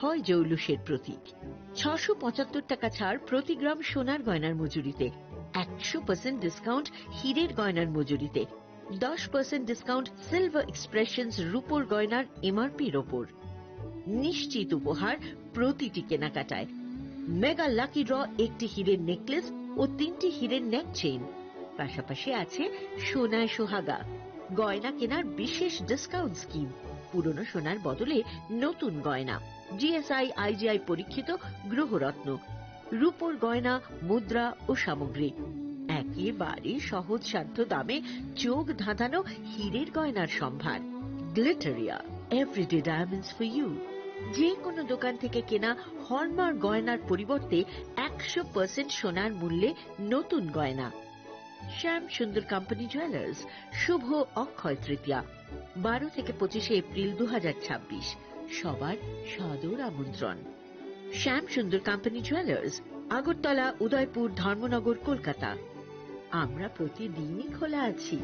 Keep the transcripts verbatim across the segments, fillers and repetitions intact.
হয় জৌলুসের প্রতীক। ছশো পঁচাত্তর টাকা ছাড় প্রতি গ্রাম সোনার গয়নার মজুরিতে, একশো পার্সেন্ট ডিসকাউন্ট হীরের গয়নার মজুরিতে, দশ পার্সেন্ট ডিসকাউন্ট সিলভার এক্সপ্রেশনস রূপোর গয়নার এমআরপির ওপর। নিশ্চিত উপহার প্রতিটি কেনাকাটায়। মেগা লাকি ড্র, একটি হীরের নেকলেস ও তিনটি হীরের নেক চেইন। পাশাপাশি আছে সোনায় সোহাগা, গয়না কেনার বিশেষ ডিসকাউন্ট স্কিম, পুরনো সোনার বদলে নতুন গয়না। জিএসআই আইজিআই পরীক্ষিত গ্রহরত্ন, রূপোর গয়না, মুদ্রা ও সামগ্রী। একেবারে সহজসাধ্য দামে চোখ ধাঁধানো হীরের গয়নার সম্ভার। Glitteria, everyday diamonds for you. যে কোনো দোকান থেকে কেনা হলমার্ক গয়নার পরিবর্তে একশো পার্সেন্ট সোনার মূল্যে নতুন গয়না। শ্যাম সুন্দর কোম্পানি জুয়েলার্স, শুভ অক্ষয় তৃতীয়া, বারো থেকে পঁচিশে এপ্রিল দু হাজার ছাব্বিশ, সবার সাদর আমন্ত্রণ। শ্যাম সুন্দর কোম্পানি জুয়েলার্স, আগরতলা, উদয়পুর, ধর্মনগর, কলকাতা। আমরা প্রতিদিনই খোলা আছি।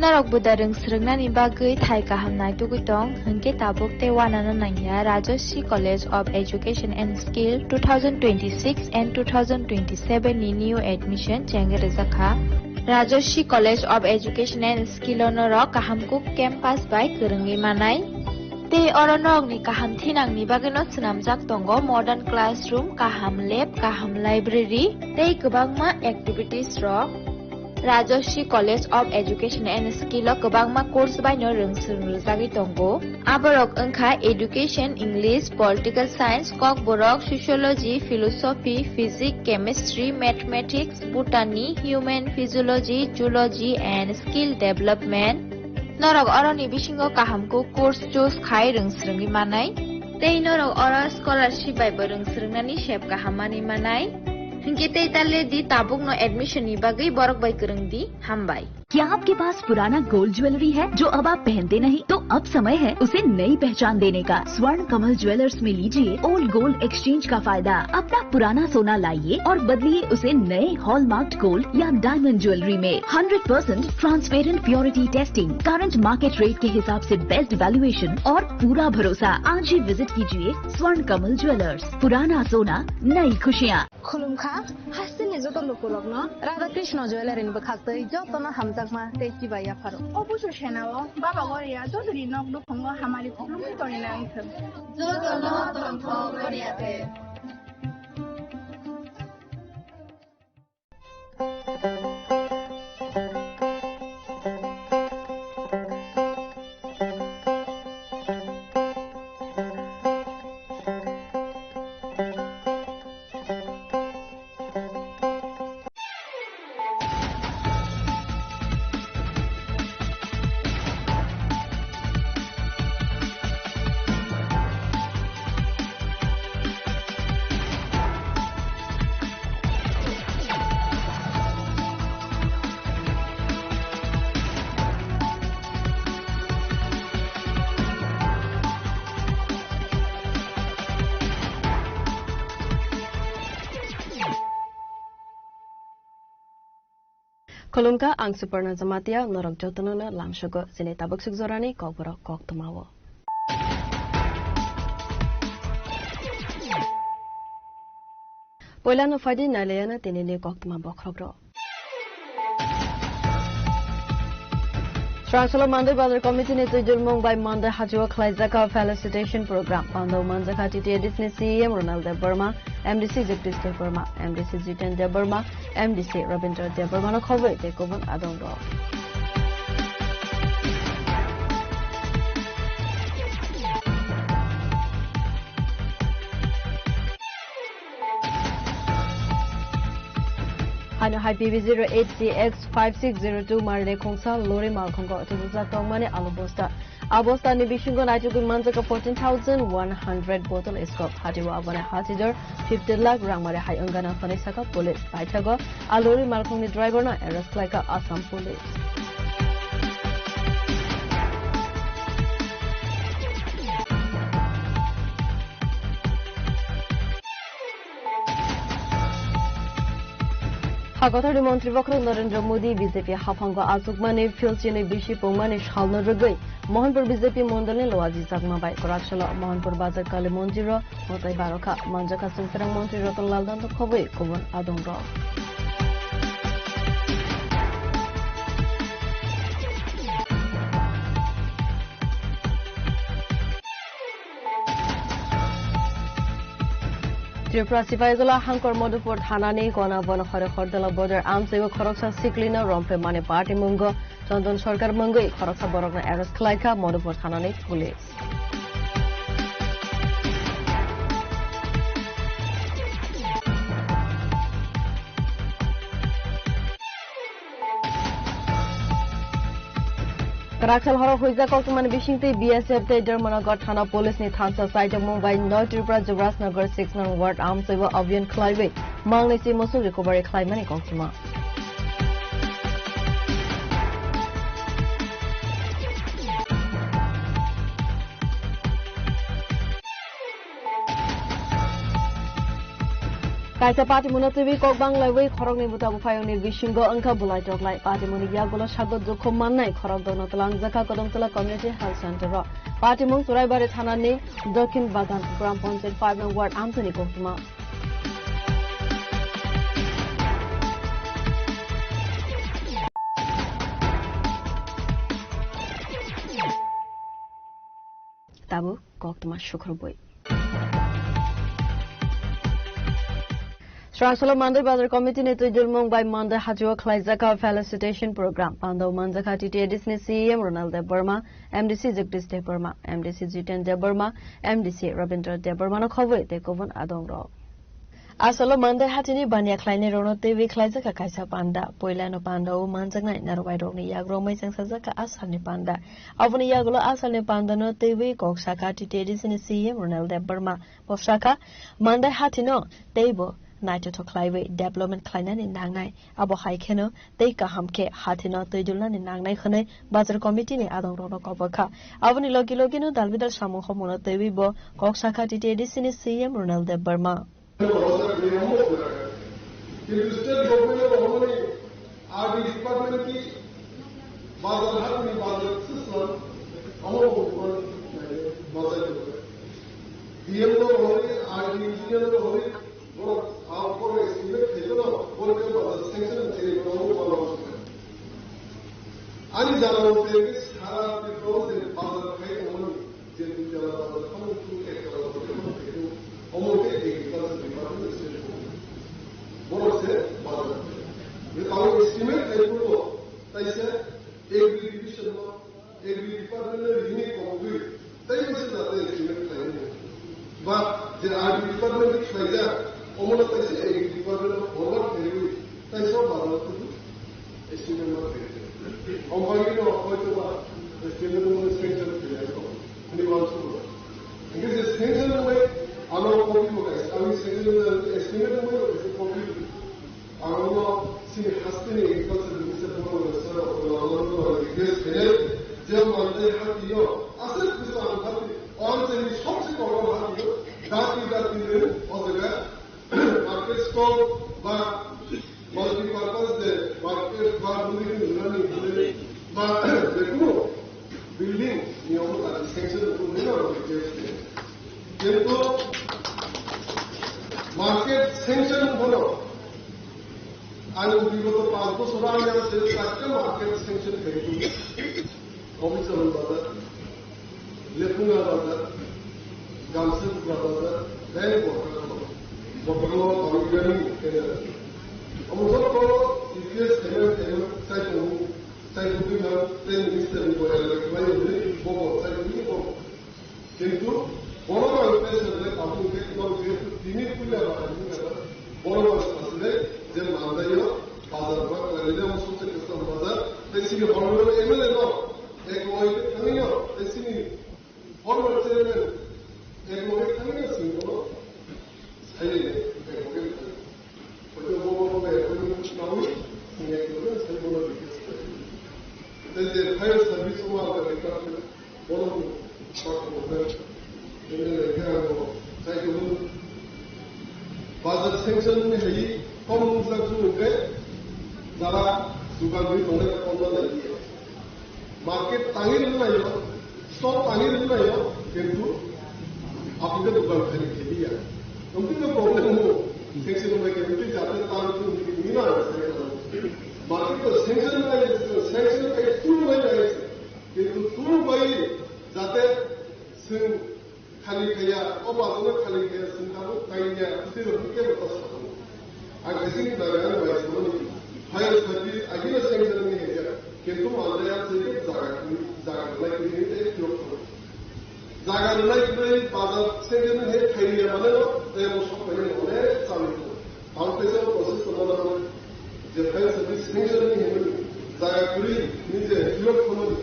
Norok buda rwng swrwngnani bagwi thai kaham naitugwi tong, hwnkhe tabuk tei uanano nangya Rajashree College of Education and Skill two thousand twenty-six and two thousand twenty-seven ni new admission chengwi rwjakha. Rajashree College of Education and Skill o norok kaham kuk campus bai kwrwngwi manai. Tei oro norokni kaham thinangni bagwino swnamjak tongo modern classroom, kaham lab, kaham library tei kwbangma activities rok. Rajashree College of Education and Skill o kwbangma course baino rwng swrwng rwjagwi tongo. Aborok wngkha Education, English, Political Science, Kokborok, Sociology, Philosophy, Physics, Chemistry, Mathematics, Botany, Human Physiology, Zoology and Skill Development. Norok oroni bisingo kaham kuk course choose khai rwng swrwngwi manai. Tei norok oro scholarship bai bo rwng swrwngnani sep kaham manwi manai. Hinkhe tei ta le di tabukno admission ni bagwi borok bai kwrwng di. Hambai. क्या आपके पास पुराना gold jewellery है जो अब आप पहनते नहीं? तो अब समय है उसे नई पहचान देने का। स्वर्ण कमल ज्वेलर्स में लीजिए ओल्ड गोल्ड एक्सचेंज का फायदा। अपना पुराना सोना लाइए और बदलिए उसे नए हॉलमार्क्ड गोल्ड या डायमंड ज्वेलरी में। Hundred percent transparent purity testing, current market rate के हिसाब से बेस्ट वैल्यूएशन और पूरा भरोसा। आज ही विजिट कीजिए स्वर्ण कमल ज्वेलर्स। पुराना सोना, नई खुशियाँ। Khulumkha, hasteni joto lukurokno Radha Krishna Jewellery ni bwkhaktwi jotono hamjakma tei chibai yapharo. O busu senao Baba Goria jotoni nok nukhungo hamari khulumwi tongwi nang thung. Jotono tongthok Goria te. Khulumkha, ang Suparna Jamatia, norok jotono no lamsogo chini tabuk suk jorani kokborok koktwmao. Poilano phaidi nailayano tinini koktwma bokhorok rok. Srangsola Mandai Bazar Committee ni twijlmung bai Mandai hajio khlaijak felicitation program. Pandao manjakha T T A D C ni C E M Ronald Debbarma, M D C Jagdish Debbarma, M D C Jiten Debbarma, M D C Rabindra Debbarma no khobwi tei kubun adong rok. Haino hai P B zero eight C X five six zero two mari de khungsa lori malkhongo tubujak tongmani alu bosta. A bostani bisingo naitugwi manjak fourteen thousand one hundred bottle scope. Hatio aboni hachijor fifty lakh rangmari hai wngana hwnwi saka police. Paithago a lori malkhungni driver no arrest khlaika Assam police. Agotari montri bokhorok Narendra Modi B J P haphango achukmani philchini bisi pungmani salno rwgwi Mohanpur B J P mondolni loajijakma bai kwraksalo Mohanpur bazar kali montri ro mwtai barokha manjakha Chwngpherang montri Ratan Lal Dando khobwi kubun adongrok. Tripura Sipaijala hangkor Madhupur thanani gona bono hore hordala border amchaibo khoroksa siklino rompemani party mungo Chandan Sarkar mungwi khoroksa borokno arrest khlaikha Madhupur thanani police. Kwraksal horo huijak koktwmani bisingtwi B S F tei Dharmanagar thana police ni thansa saijakmung bai North Tripura Jibrajnagar six nong ward amchaibo abhiyan khlaiwi mangnwi si muchung recovery khlaimani koktwma. Kaisa patimungo twiwi kok banglaiwi khoroknwi buta buphayungni bisingo wngkha bulai toklai. Patimungni yagulo sago dukhu mannai khorok dokno twlangjakha Kodongtala Community Health Center o. Patimung Churaibari thanani Dokhin Bagan Gram Panchayat five nong ward amchaini koktwma. Tabuk koktwma sukhurubwi. Srasalo Mandai Bazar Committee ni twijlmung bai Mandai hachio khlaijak felicitation program. Pandao manjakha T T A D C ni C E M Ronald Debbarma, M D C Jagdish Debbarma, M D C Jiten Debbarma, M D C Rabindra Debbarma no khobwi tei kubun adongrok. Asalo Mandai hatini baniya khlainai rokno twiwi khlaijakha kaisa panda. Poilano pandao manjaknai narwai rokni yagrok maichang sajakha asalni panda. Aboni yagulo asalni pandano twiwi kok sakha T T A D C ni C E M Ronald Debbarma. Bo sakha, Mandai hatino teibo naithothok khlaiwi development khlainani nangnai. Abo hai kheno tei kaham khe hatino twi dulnani nangnai hwnwi bazar committee ni adongrokno kobokha. Aboni logi logino dalbidal samung homono twiwi bo kok sakha T T A D C ni C E M Ronald Debbarma. Kintu state government o hwnmani R D department ki bazar hat ni bazar system, amo bazar D M o hwnmani, R D engineer o hwnmani, borok, borok estimate khaikhe no, borok bazar sanction khaikhe no, amo bazar. Ani jana mate sara Tripura o je bazar khai tongmani, je dui tala bazar, khamo tu ek tala bazar, khamo tu omo khe agriculture department se borok se bazar. Je tamo estimate khai phuno, taisa agri division no, agri department no rini kongwi, tei masa jate estimate khlainai. Ba je R D department ni khlaijak, omono taisa agri department no forward khlaiwi, taisa bazar tubu estimate ma khlai. Company no hoito ba estimate no sanction khlai ko, ani wansu. Engke je sanction no ano copy mo guys, ami sanction no estimate no copy. Ang no chini hasteni agriculture minister Bhagwan Sir Abdullah Abdullah request khainai je Mandai hatio aswk bwsa ang hati o ang chini sobse kokno hatio dati dati ni o jaga market stall ba multi purpose de market ba building ni nani hwnwi ba jekunu building ni omo dati sanction wngwi no request khainai. Kintu market sanction wngphano ani bigoto panch bochor ani ang se chatta market sanction khaikhu. Kabicharan bazar, Lepunga bazar, Gamsapura bazar, tei Bokhorok, Bokhorok Bangirani khaina. Omo joto T P S khaina khaina chai tongo, chai tongwi ma tei minister ni boyar khlai hwnwi bobo chai tongwi bobo. Kintu borok ang tei sanai tabuk khe tong khe tini puila bahai wngkha borok ang sasinai je mandaio bazar ba kwlailai omo sumse kwcham bazar tei chini honorable M L A no ek loge khe thangwi no tei chini former chairman ek loge thangwi no chwng bono sailai nai ek loge thangwi. Hoito bo bo bo bai appointment nawi, sini ekdom sai bono request khlai. Tei je fire service o ang department bono bo pak bo khe, M L A khe ang bo sai bono bazar sanction ni hai kom nung jak jung khe, Jara dukan rwi tongnai khe online nai liya. Market tangwi rwnaio, stock tangwi rwnaio, kintu apni khe dukan khani kheliya. Wngtwi no problem mo. Sanction bai khe wngtwi jate tang tu ni na. Market to sanction bai, sanction kai tu bai bai. Kintu tu bai jate sing Khali khaya, o bazar o khali khaya, singkabo kaiya, tei rok kebo ta sakho. Ang kaisa ni jaga ni bai samani, fire service, agila sanction ni haya, kintu malaya sege jaga ni, jaga ni lai ni tei yok ko. Jaga ni lai ni bazar sege ni he khaiya mane, tei mo sok ni onek chalu. Ang kaisa process ko mane, je fire service sanction ni he mani, jaga kuri ni je yok ko mani.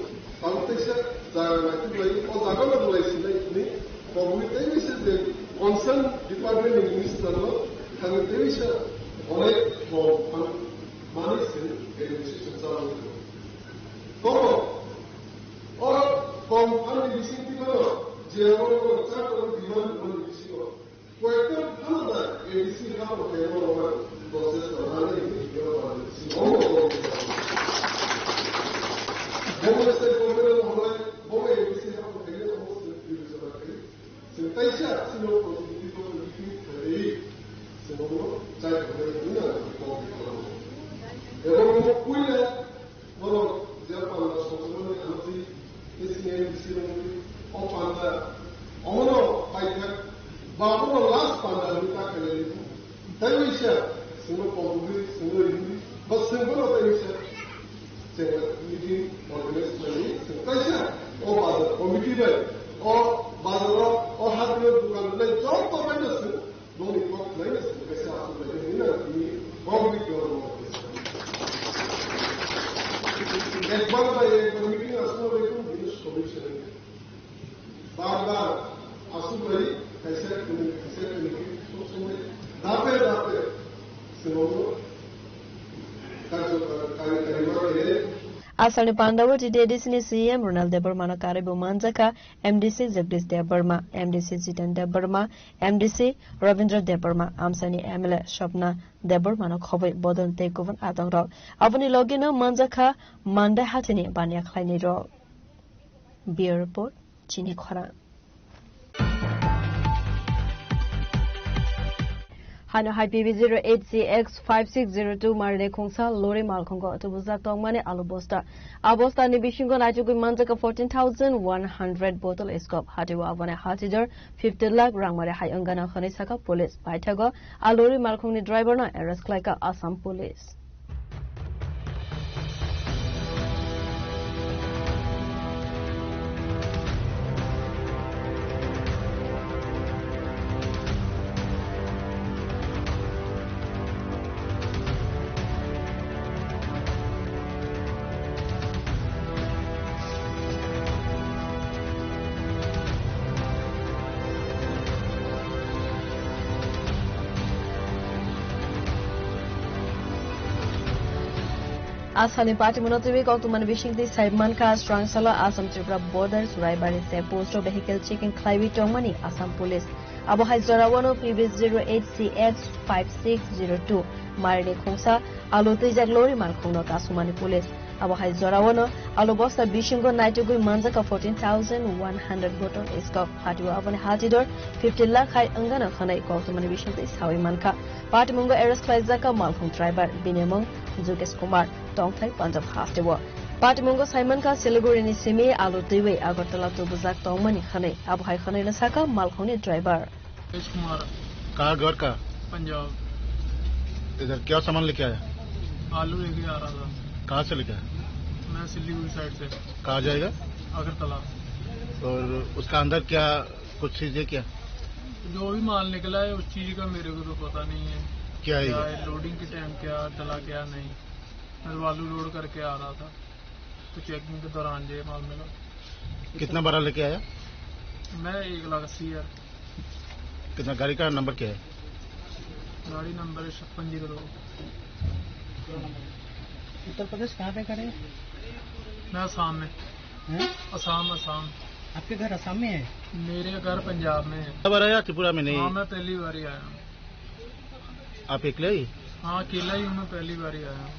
Ang teisa jaga naituk lai, o jaga no lai sinai hwnwi kobwi tei bisa je concern department ni minister no thangwi tei bisa onek form ang mani se administration chalwi. Komo, o form ang ni bising tibano je oro ko chak oro demand ang ni bisingo. Koyekta hamada A D C hapo khe borok rok process rok nani hwnwi borok rok si omo borok rok. Bomo state government hwnwi bomo A D C hapo khe omo state government khe. Sing taisa sino positive positive khe. Sing omo chai khe hwnwi na kok khe. Ebo mo puila Borok je panda songchakmani amtwi S C M, B C M o panda omono paithak ba omono last panda hwnwi ta khainai. Tei waisa chwngno kobogwi chwngno ringwi ba chwng bono tei waisa chwng meeting organize khlaiwi chwng kaisa o bazar committee bai o bazaro o hatio dukan rwnai joto baino chwng Nokni kok khlaina se kaisa aswk bai nini na nini kok ni kok no. Ekbar bai ekbar meeting aswk bai kung bini solution. Bar bar aswk bai kaisa kuni kaisa kuni sok somoi dape dape swngo. Kaisa kari kari ma khe. Asalni pandao T T A D C ni C E M Ronald Debbarmano karwi bo manjakha M D C Jagdish Debbarma, M D C Jiten Debbarma, M D C Rabindra Debbarma, Amsani M L A Swapna Debbarmano khobwi bodol tei kubun atongrok. Aboni logino manjakha Mandai hathini baniya khlainairok. Bureau Report, Chini Khorang. Hano hai P B zero eight C X five six zero two marini khungsa lori malkhungo tubujak tongmani alu bosta. A bosta ni bisingo naitugwi manjak fourteen thousand one hundred bottle scope. Hatio aboni hatidor fifty lakh rangmari hai wngano hwnwi saka police. Paithago a lori malkhungni driver no arrest khlaika Assam police. Asalni patimungno twiwi koktwmani bisingtwi sai mankha, Srangsalo Assam Tripura border Churaibari se post o vehicle checking khlaiwi tongmani Assam Police. Abo hai jorao no P B zero eight C X five six zero two marini khungsa alu twijak lori malkhungno kasumani police. Abo hai jorao no alu bosta bisingo naitugwi manjakha fourteen thousand one hundred bottle scope. Hatio aboni hatidor fifty lakh hai wngano hwnwi koktwmani bisingtwi sawi mankha. Patimungo arrest khlaijak malkhung driver, bini mung Jugesh Kumar, tongthai Punjab hasteo. Patimungo saimankha Siliguri ni simi alu twiwi Agartala tubujak tongmani hwnwi. Abo hai hwnwi no saka malkhungni driver. Rajesh कुमार। कहाँ घर का? पंजाब। इधर क्या सामान लेके आया? आलू लेके आ रहा था। कहाँ से लेके आया? मैं सिलीगुड़ी साइड से। कहाँ जाएगा? अगरतला। और उसका अंदर क्या कुछ चीज है क्या? जो भी माल निकला है, उस चीज का मेरे को तो पता नहीं है। क्या है क्या ये? है, लोडिंग के टाइम क्या डला, क्या नहीं। मैं तो आलू लोड करके आ रहा था, तो चेकिंग के दौरान ये माल मिला। कितना बड़ा लेके आया? मैं एक लाख अस्सी हजार। कितना, गाड़ी का नंबर क्या है? गाड़ी नंबर है छप्पन जीरो दो। उत्तर प्रदेश कहाँ पे खड़े हैं? मैं आसाम में। हैं? आसाम, आसाम। आपके घर आसाम में है? मेरे घर पंजाब में है। बार आया त्रिपुरा में? नहीं। हाँ, मैं पहली बार ही आया हूँ। आप एकले ही? हाँ, अकेला ही हूँ, मैं पहली बार ही आया हूँ।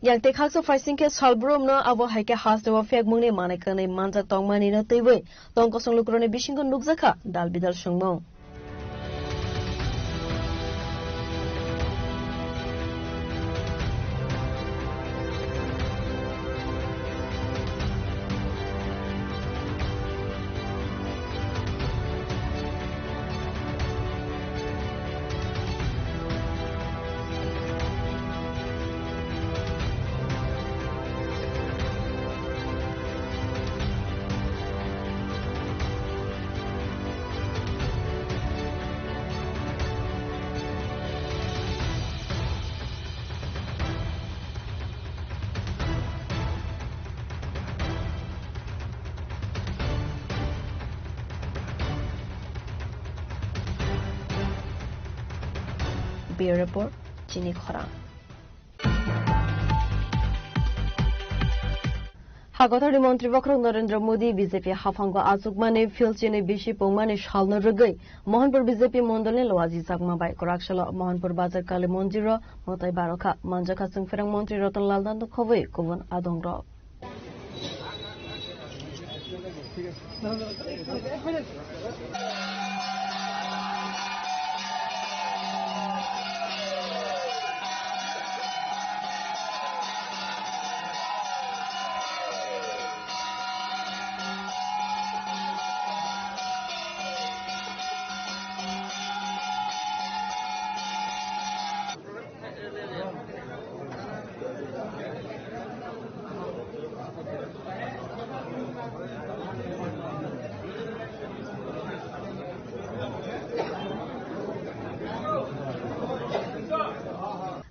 Yang tei khaksa phaising khe salbrum no abo hai khe hasteo phekmung ni manai kanwi manjak tongmani no twiwi tongkosong lukurok ni bisingo nukjakha dal bidal songmung. Bureau Report, Chini Khorang. Hakotorni Montri Bokhorok Narendra Modi B J P haphango achukmani philchini bisi pungmani salno rwgwi Mohanpur B J P mondolni loajijakma bai kwraksalo Mohanpur Bazar Kali Mondirro mwtai barokha manjakha chwngpherang Montri Ratan Lal Nando khobwi kubun adongrok.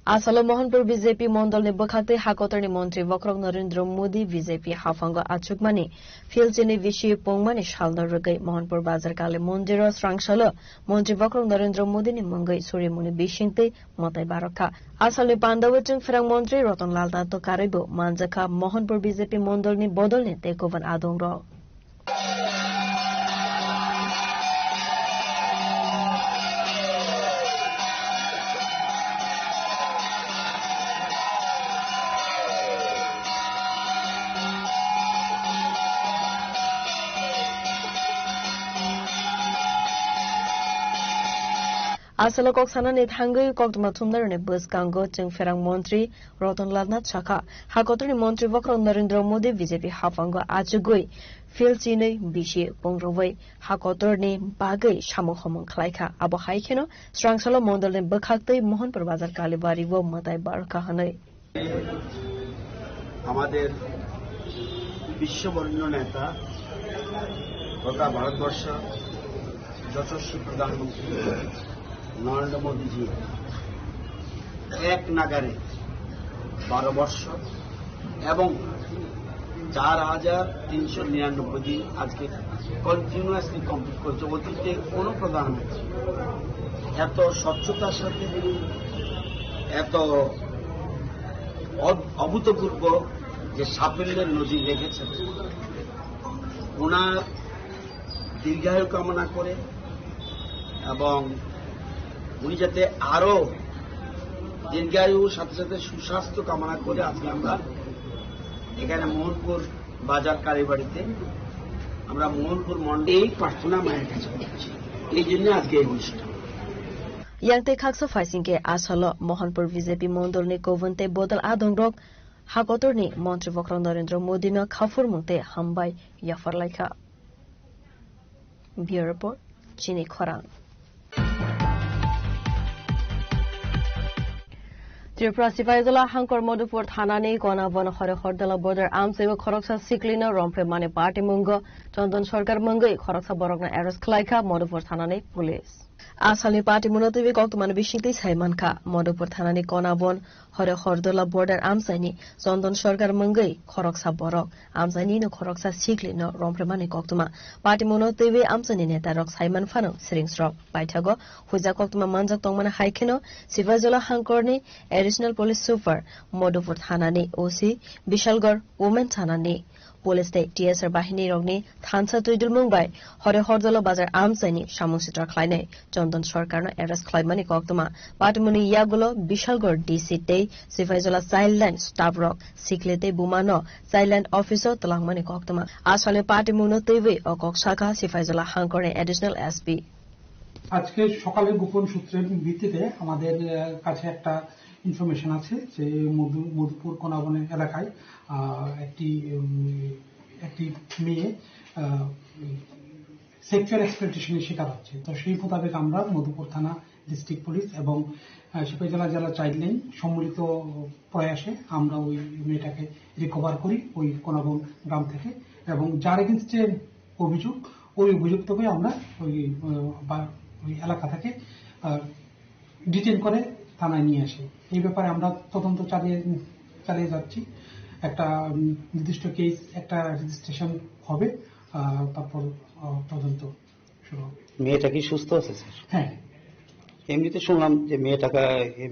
Asalo Mohanpur B J P mondolni bwkhaktwi hakotorni montri bokhorok Narendra Modi B J P haphango achukmani philchini bisi pungmani salno rwgwi Mohanpur Bazar Kali Mondirro srangsalo montri bokhorok Narendra Modini mungwi surimungni bisingtwi mwtai barokha. Asalni pandao chwngpherang montri Ratan Lal Nando karwibo manjakha Mohanpur B J P mondolni bodolni tei kubun adongrok. Asalo kok sanani thangwi koktwma thumnairokni bwskango chwngpherang montri Ratan Lal Nath sakha, hakotorni montri bokhorok Narendra Modi B J P haphango achugwi philchinwi bisi pungrwui hakotorni bagwi samung homung khlaikha. Abo hai kheno srangsalo mondolni bwkhaktwi Mohanpur Bazar Kalibari o mwtai barokha hwnwi. আমাদের বিশ্ববরেণ্য নেতা তথা ভারতবর্ষ যশস্বী প্রধানমন্ত্রী নরেন্দ্র মোদীজি এক নাগারে বারো বর্ষ এবং চার হাজার তিনশো নিরানব্বই দিন আজকে কন্টিনিউয়াসলি কমপ্লিট করছে। অতীতে কোনো প্রধানমন্ত্রী এত স্বচ্ছতার সাথে তিনি এত অভ-, অভূতপূর্ব যে সাফল্যের নজির রেখেছেন। ওনার দীর্ঘায়ু কামনা করে এবং উনি যাতে আরো দীর্ঘায়ু সাথে সাথে সুস্বাস্থ্য কামনা করে আজকে আমরা এখানে মোহনপুর বাজার কালীবাড়িতে আমরা মোহনপুর মণ্ডলে এই প্রার্থনা মায়ের কাছে করছি। এই জন্য আজকে এই অনুষ্ঠান। Yang tei khaksa phaising khe asalo Mohanpur B J P mondolni kubun tei bodol adongrok hakotorni montri bokhorok Narendra Modino khaphurmung tei hambai yapharlaikha. Bureau Report, Chini Khorang. Tripura Sipahijala hangkor Madhupur thanani Konabon Hore Hordola border amchaibo khoroksa siklino romphre mani patimungo Chandan Sarkar mungwi khoroksa borokno arrest khlaikha Madhupur thanani police. Asalni patimungo twiwi koktwmani bisingtwi sai mankha, Madhupur thanani Konabon Hore Hordola border amchaini Chandan Sarkar mungwi khoroksa borok. Amchaini no khoroksa siklino romphre mani koktwma. Patimungo twiwi amchaini netarok saiman phano sringsrok. Paithago huijak koktwma manjak tongmani hai kheno Sipahijala hangkorni Additional Police Super, Madhupur thanani O C, Bishalgarh Women thanani Police tei T S R bahini rokni thansa twidulmung bai hore hordolo bazar amchaini samung sitra khlainai Chondon Sarkarno arrest khlaimani koktwma. Patimuni yagulo Bishalgarh D C tei Siphaijala Childline staff rok sikle tei bumano Childline office o twlangmani koktwma. Aswkni patimungno twiwi o kok sakha Siphaijala hangkorni Additional S P. আজকে সকালে গোপন সূত্রের ভিত্তিতে আমাদের, আহ, কাছে একটা ইনফরমেশন আছে যে মধু-, মধুপুর কোনাবন এলাকায়, আহ, একটি, উম, একটি মেয়ে, আহ, সেক্সুয়াল এক্সপ্লয়টেশনের শিকার হচ্ছে। তো সেই মোতাবেক আমরা মধুপুর থানা, ডিস্ট্রিক্ট পুলিশ এবং, আহ, সিপাহীজলা জেলা চাইল্ড লাইন সম্মিলিত প্রয়াসে আমরা ওই মেয়েটাকে রিকভার করি ওই কোনাবন গ্রাম থেকে, এবং যার এগেনস্টে অভিযোগ, ওই অভিযুক্তকে আমরা ওই, আহ, বা ওই এলাকা থেকে, আহ, ডিটেইন করে থানায় নিয়ে আসি। এই ব্যাপারে আমরা তদন্ত চালিয়ে, চালিয়ে যাচ্ছি। একটা, উম, নির্দিষ্ট কেস, একটা রেজিস্ট্রেশন হবে, আহ, তারপর, আহ, তদন্ত শুরু হবে। মেয়েটা কি সুস্থ আছে, স্যার? হ্যাঁ। এমনিতে শুনলাম যে মেয়েটাকে,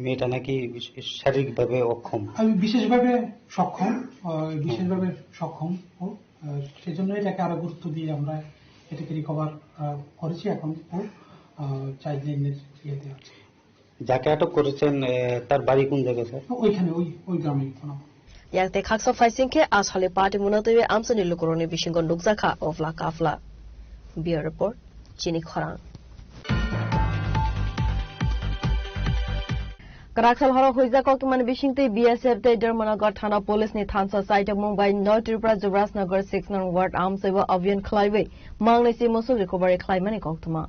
মেয়েটা নাকি বিশ-, শারীরিকভাবে অক্ষম। আমি বিশেষভাবে সক্ষম, আহ, বিশেষভাবে সক্ষম ও, আহ, সেজন্য এটাকে আরো গুরুত্ব দিয়ে আমরা এটাকে রিকভার, আহ, করেছি। এখন ও, আহ, চাইল্ড লাইনের ইয়েতে আছে। যাকে আটক করেছেন, আহ, তার বাড়ি কোন জায়গায়, স্যার? ওইখানে, ওই, ওই গ্রামে কোনো। Yang tei khaksa phaising khe a sali patimungno twiwi amchaini lukurokni bisingo nukjakha ofla kafla. Bureau Report, Chini Khorang. Kwraksal horo huijak koktwmani bisingtwi B S F tei Dharmanagar thana police ni thansa chaitokmung bai North Tripura Jubrajnagar six nong ward amchaibo abhiyan khlaiwi mangnwi si musuk recovery khlaimani koktwma.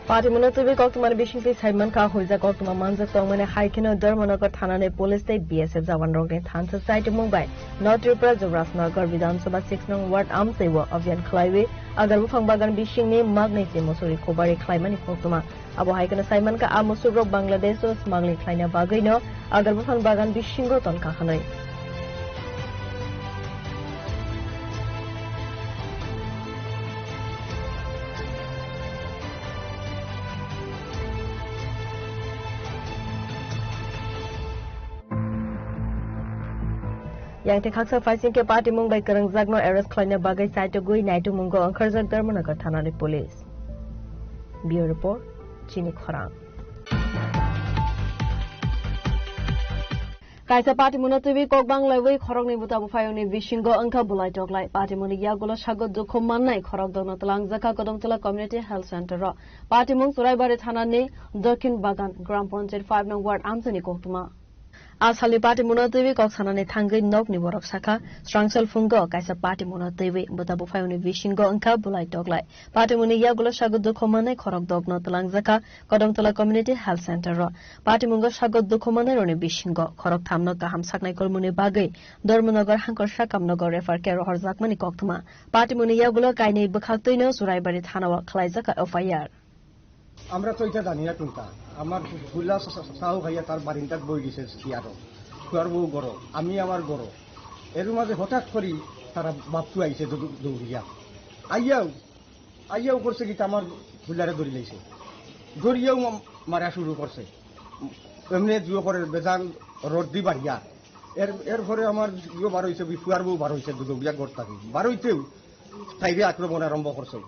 Patimungno twiwi koktwmani bisingtwi saimankha, huijak koktwma manjak tongmani hai kheno Dharmanagar thanani police tei B S F jawanrokni thansa chaitokmung bai North Tripura Jubrajnagar Bidhan Sabha six nong ward amchaibo abhiyan khlaiwi agar buphang bagan bisingni magnai se musuri khobari khlaimani koktwma. Abo hai kheno saimankha, a musukrok Bangladesh o smuggling khlaina bagwino agar buphang bagan bisingo tonkha hwnwi. Yang tei khaksa phaising khe patimung bai kwrwngjakno arrest khlaina bagwi chaitogwi naitukmungo wngkharjak Dharmanagar thanani police. Bureau Report, Chini Khorang. Kaisa patimungno twiwi kok banglaiwi khoroknwi buta buphayungni bisingo wngkha bulai toklai. Patimungni yagulo sago dukhu mannai khorok dokno twlangjakha Kodongtola Community Health Center o. Patimung Churaibari thanani Dokhin Bagan Gram Panchayat five nong ward amchaini koktwma. A salni patimungno twiwi kok sanani thangwi nokni borok sakha, srangsal phungo kaisa patimungno twiwi buta buphayungni bisingo wngkha bulai toklai. Patimungni yagulo sago dukhu mannai khorok dokno twlangjakha Kodongtola Community Health Center o. Patimungo sago dukhu mannairokni bisingo khorok thamno kaham saknai kolmuni bagwi Dharmanagar hangkor sakamnogo refer khe rohorjakmani koktwma. Patimungni yagulo kainwi bwkhaktwino Churaibari thanao khlaijakha F I R. আমরা তো এটা জানি না কোনটা। আমার ফুলা সা-, সা-, সাহু ভাইয়া তার বারিন্দাত বই দিছে চেয়ারো, ফুয়ার বউ গরো, আমি আমার গরো। এর মাঝে হঠাৎ করি তারা বাপু আইছে দৌ-, দৌড়িয়া। আইয়াও, আইয়াও করছে কি, আমার ফুলারে ধরি লাইছে। ধরিয়াও মা-, মারা শুরু করছে। এমনি জুয়ো করে বেজান রড দি বাড়িয়া। এর, এরপরে আমার ইয়ে বার হইছে, ফুয়ার বউ বার হইছে, দৌড়িয়া ঘর থাকি। বার হইতেও তাইরে আক্রমণ আরম্ভ করছে।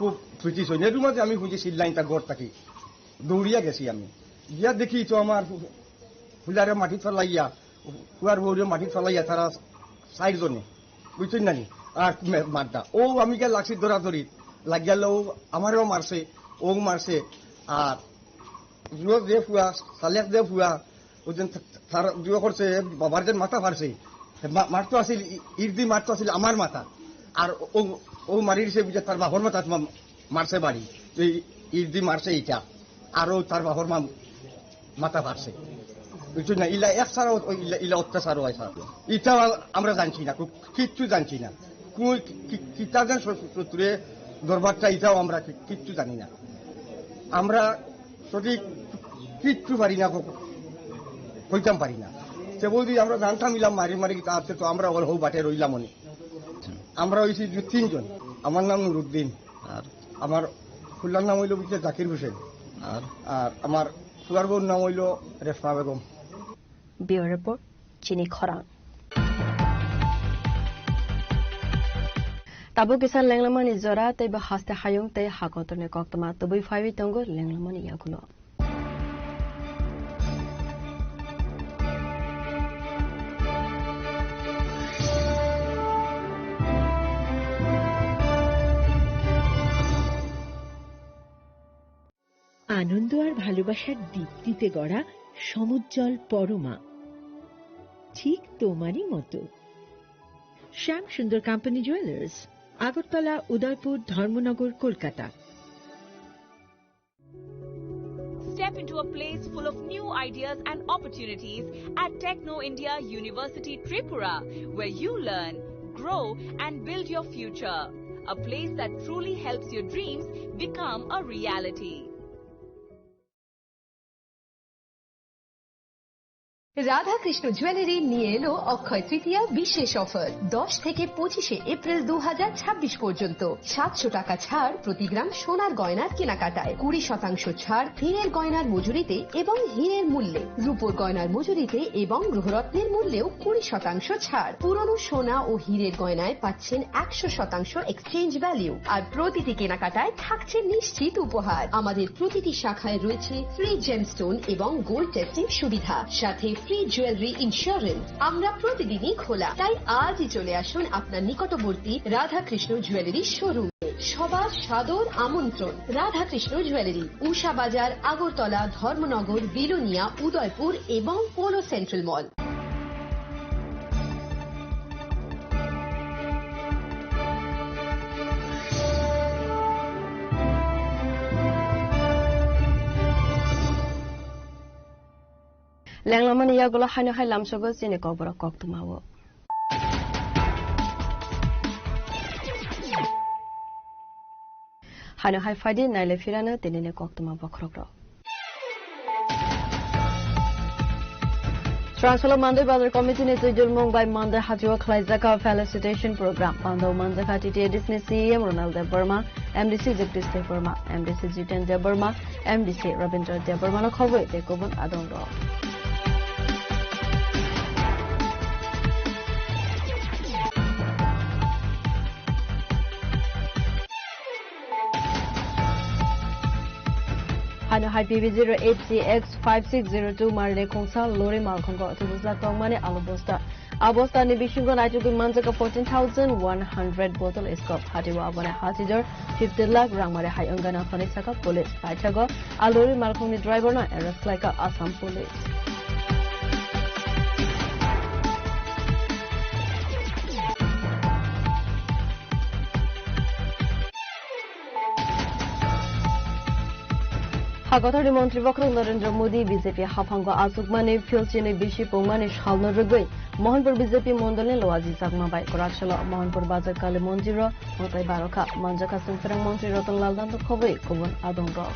খুব খুশি হই। এর মাঝে আমি খুঁজে সিল লাইনটা ঘর থাকি। দৌড়িয়া গেছি আমি। গিয়া দেখি তো আমার ফু-, ফুলারে মাটি ফেলাইয়া, ফুয়ার বউরে মাটি ফেলাইয়া তারা চারজনে, বুঝছেন নানি? আর মে-, মারদা। ও আমি গিয়া লাগছি দৌড়াদৌড়ি। লাগিয়ালে ও আমারেও মারছে, ও মারছে। আর জুয়ো যে ফুয়া, সালেক যে ফুয়া, ওই দিন থা-, থার জুয়ো করছে, বাবার দিন মাথা ফাড়ছে। মা-, মারতো আছিল, ই-, ইর দি মারতো আছিল আমার মাথা। আর ও, ও মারি দিছে বুঝে তার বাবার মাথা মা-, মারছে বাড়ি। এই ইর দি মারছে এটা। আর ও তার বাবার মা-, মাথা ফাড়ছে। বুঝছো না? ইলা এক ছাড়া ও-, ইলা, ইলা অত্যাচার হয় স্যার। এটাও আমরা জানছি না, কু-, কিচ্ছু জানছি না। কোন কি-, কি-, কিতা যেন শত্রু-, শত্রুরে দরবারটা এটাও আমরা কি-, কিচ্ছু জানি না। আমরা সঠিক কিচ্ছু পারি না, ক-, কইতাম পারি না। সে বলছি, "আমরা জানতাম ইলাম মারি মারি, তাতে তো আমরা ওর হৌ বাটে রইলাম অনেক।" আমরা হইছি যে তিনজন। আমার নাম নুরুদ্দিন। আর? আমার ফুল্লার নাম হইল বুঝতে জাকির হোসেন। আর? আর আমার ফুলার বউর নাম হইল রেশমা Begum. Bureau Report, Chini Khorang. Tabuk kisa lenglamani jora tei bo haste hayung tei ha kotorni koktwma tubui phaiwi tongo lenglamani yagulo. আনন্দ আর ভালোবাসার দীপ্তিতে গড়া সমুজ্জ্বল পরমা, ঠিক তোমারই মতো। শ্যাম সুন্দর কোম্পানি জুয়েলার্স, আগরতলা, উদয়পুর, ধর্মনগর, Kolkata. Step into a place full of new ideas and opportunities at Techno India University Tripura, where you learn, grow, and build your future. A place that truly helps your dreams become a reality. Radhakrishna jewellery নিয়ে এলো অক্ষয় তৃতীয়া বিশেষ অফার। দশ থেকে পঁচিশে এপ্রিল দু হাজার ছাব্বিশ পর্যন্ত সাতশো টাকা ছাড় প্রতি গ্রাম সোনার গয়নার কেনাকাটায়, কুড়ি শতাংশ ছাড় হীরের গয়নার মজুরিতে এবং হীরের মূল্যে, রূপোর গয়নার মজুরিতে এবং গ্রহরত্নের মূল্যেও কুড়ি শতাংশ ছাড়। পুরনো সোনা ও হীরের গয়নায় পাচ্ছেন একশো শতাংশ এক্সচেঞ্জ ভ্যালু, আর প্রতিটি কেনাকাটায় থাকছে নিশ্চিত উপহার। আমাদের প্রতিটি শাখায় রয়েছে ফ্রি জেমস্টোন এবং গোল্ড টেস্টিং সুবিধা, সাথে ফ্রি জুয়েলারি ইন্স্যুরেন্স। আমরা প্রতিদিনই খোলা, তাই আজই চলে আসুন আপনার নিকটবর্তী রাধাকৃষ্ণ জুয়েলারি শোরুমে। সবার সাদর আমন্ত্রণ। রাধাকৃষ্ণ জুয়েলারি, উষা বাজার, আগরতলা, ধর্মনগর, বিলোনিয়া, উদয়পুর এবং polo central mall. Lenglamani yagulo haino hai lamsogo chini kokborok koktwmao. Haino hai phaidi naile phirano tinini koktwma bokhorokrok. Srangsolo Mandoi Bazar Committee ni twijulmung bai Mandoi hatio khlaijak felicitation program. Pando manjakha T T A D C ni C E M Ronald Debbarma, M D C Jagdish Debbarma, M D C Jiten Debbarma, M D C Rabindra Debbarma no khobwi tei kubun adongrok. Haino hai P V zero eight C X five six zero two marni khungsa lori malkhungo tubujak tongmani alu bosta. A bostani bisingo naitugwi manjak fourteen thousand one hundred bottle scope. Hatio aboni hati jor fifty lakh rangmari hai wngana thani saka police. Paithago a lori malkhungni driver no arrest khlaika Assam police. Hakotorni montri bokhorok Narendra Modi B J P haphango achukmani philchini bisi pungmani salno rwgwi Mohanpur B J P mondolni loajijakma bai kwraksalo Mohanpur Bazar Kali Mondirno mwtai barokha manjakha chwngphrang montri Ratan Lal Nando khobwi kubun adongrok.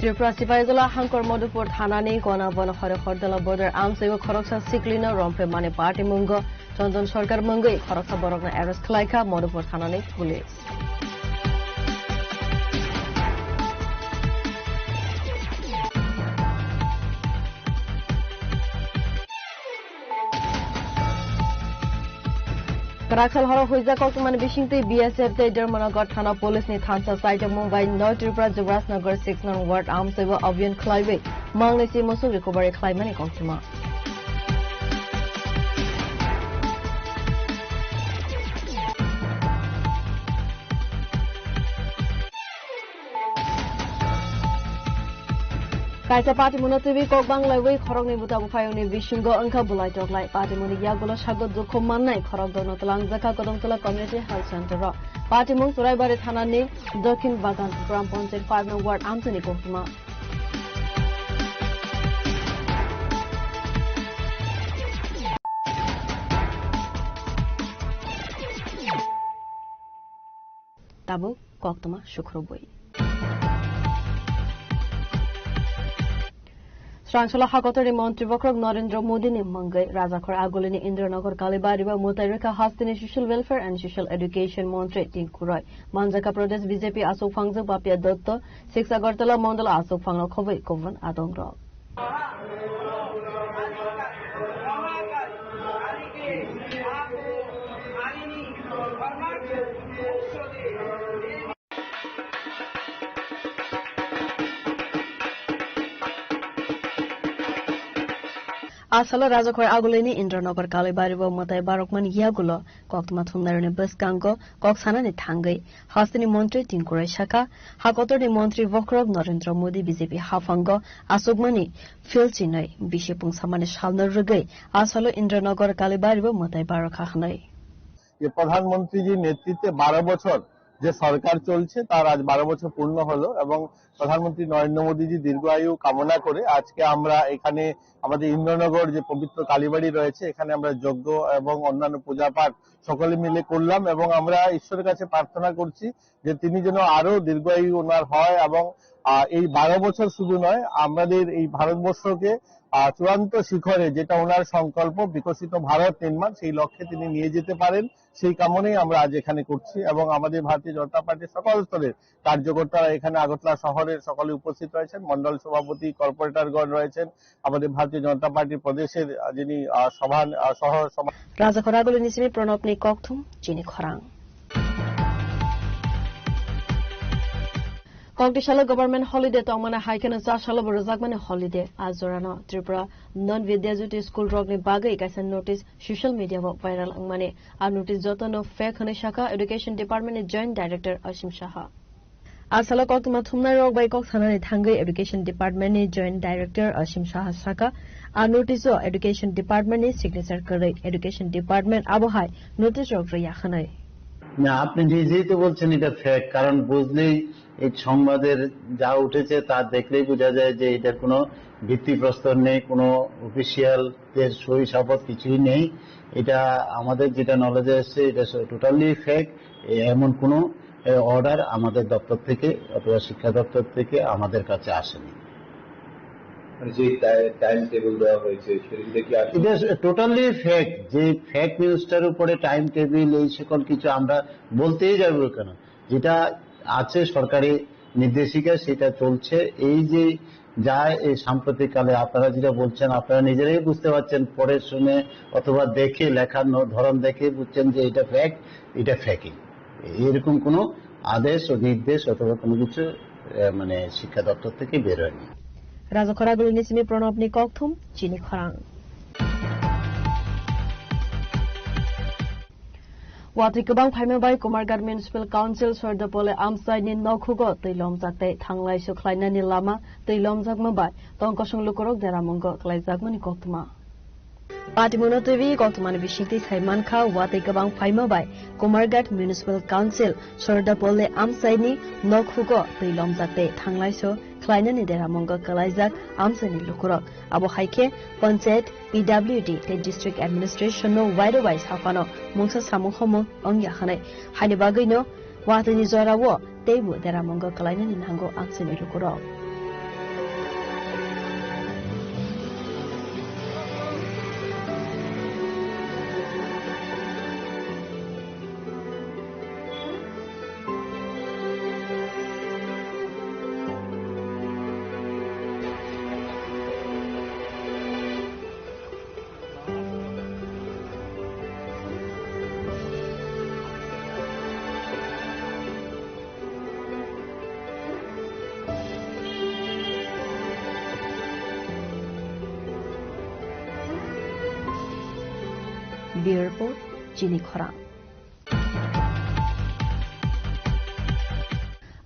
Tripura Sipaijala Hangkor Madhupur thanani gona bono hore hordala border amsaigo khoroksa siklino romphe mani party mungo Chandan Sarkar mungwi khoroksa borokno arrest khlaikha Madhupur thanani police. Kwraksal horo huijak koktwmani bisingtwi B S F tei Dharmanagar thana police ni thansa saijakmung bai no Tripura Jubrajnagar six nong ward amsaibo abhiyan khlaiwi mangnwi si musuk recovery khlaimani koktwma. Kaisa party muno twiwi kok banglaiwi khoroknwi buta buphayungni bisingo wngkha bulai toklai. Party muni yagulo sago dukhu mannai khorok dokno twlangjakha Kodongtola Community Health Center o. Party mung Churaibari thanani Dokhin Bagan Gram Panchayat five nong ward amchaini koktwma. Tabuk koktwma sukrubwi. Srangsola hakotorni montri bokhorok Narendra Modi ni mungwi Rajakhor Agulini Indranagar Kalibari o mwtai rwkha hasteni Social Welfare and Social Education montri Tinku Roy. Manjaka Pradesh B J P aswk phangjak Bapia Dotto, six Agartala Mondol aswk phangno khobwi kubun adongrok. Asalo Rajakhor Agulini Indranagar Kalibari o mwtai barokmani yagulo koktwma thumnairokni bwskango kok sanani thangwi hasteni montri Tinku Roy sakha, hakotorni montri bokhorok Narendra Modi B J P haphango achukmani philchinwi bisi pungsamani salno rwgwi asalo Indranagar Kalibari o mwtai barokha hwnwi. ये प्रधानमंत्री जी नेतृत्वे बारह बछर যে সরকার চলছে, তার আজ বারো বছর পূর্ণ হলো এবং প্রধানমন্ত্রী নরেন্দ্র মোদীজি দীর্ঘ আয়ু কামনা করে আজকে আমরা এখানে আমাদের ইন্দ্রনগর যে পবিত্র কালীবাড়ি রয়েছে, এখানে আমরা যজ্ঞ এবং অন্যান্য পূজাপাঠ সকলে মিলে করলাম এবং আমরা ঈশ্বরের কাছে প্রার্থনা করছি যে তিনি যেন আরো দীর্ঘায়ু ওনার হয় এবং, আহ, এই বারো বছর শুধু নয়, আমাদের এই ভারতবর্ষকে, আহ, চূড়ান্ত শিখরে, যেটা ওনার সংকল্প, বিকশিত ভারত নির্মাণ, সেই লক্ষ্যে তিনি নিয়ে যেতে পারেন, সেই কামনাই আমরা আজ এখানে করছি। এবং আমাদের ভারতীয় জনতা পার্টির সকল স্তরের কার্যকর্তারা এখানে আগরতলা শহরের সকলে উপস্থিত রয়েছেন, মণ্ডল সভাপতি, কর্পোরেটরগণ রয়েছেন, আমাদের ভারতীয় জনতা পার্টির প্রদেশের, আহ, যিনি, আহ, সভা-, আহ, সহ সভা- Rajakhor Agulini simi Pranobni kokthum chini khorang. Kokdisalo government holiday tongmani hai kheno chasalo bo rwjakmani holiday. A jorano Tripura non Vidya Jyoti school rokni bagwi kaisa notice social media o viral wngmani. A notice jotono fake hwnwi sakha Education Department ni Joint Director Asim Saha. A salo koktwma thumnairok bai kok sanani thangwi Education Department ni Joint Director Asim Saha sakha, a notice o Education Department ni signature kwrwi, Education Department abo hai notice rok rwya hwnwi. না, আপনি নিজেই তো বলছেন এটা ফেক, কারণ বুঝলেই এই সংবাদের যা উঠেছে তা দেখলেই বোঝা যায় যে এটার কোনো ভিত্তিপ্রস্তর নেই, কোনো অফিসিয়ালদের সই সাবত কিছুই নেই। এটা আমাদের যেটা নলেজে এসছে, এটা টোটালি ফেক। এমন কোনো, এ, অর্ডার আমাদের দপ্তর থেকে অথবা শিক্ষা দপ্তর থেকে আমাদের কাছে আসেনি। মানে, যে টাই-, টাইম টেবিল দেওয়া হয়েছে, সেটা কি আসলে এটা টোটালি ফেক। যে ফেক নিউজটার উপরে টাইম টেবিল, এই সকল কিছু আমরা বলতেই যাবো কেন? যেটা আছে সরকারি নির্দেশিকা, সেটা চলছে। এই যে যা এই সাম্প্রতিক কালে আপনারা যেটা বলছেন, আপনারা নিজেরাই বুঝতে পারছেন, পড়ে শুনে অথবা দেখে, লেখার ন-, ধরন দেখে বুঝছেন যে এটা ফেক, এটা ফেকই। এরকম কোনো আদেশ ও নির্দেশ অথবা কোনো কিছু, আহ, মানে, শিক্ষা দপ্তর থেকে বের হয়নি। Rajakhor Agulini simi Pranobni kokthum chini khorang. Watwi kwbang phaima bai Kumarghat Municipal Council Sordapole amchaini nokhugo twi lomjak tei thanglaisu khlainani lama twi lomjakma bai tongkosong lukurok deramungo kwlaijakmani koktwma. Patimuno twiwi koktwmani bisingtwi sai mankha, watwi kwbang phaima bai Kumarghat Municipal Council Sordapole amchaini nokhugo twi lomjak tei thanglaisu khlainani deramungo kwlaijak amchaini lukurok. Abo hai khe Panchayat, P W D tei District Administration no wairo bai saphano mungsa samung homo wngya hwnwi. Haini bagwino watwini jorao teibo deramungo kwlainani nango amchaini lukurok. Bureau Report, Chini Khorang.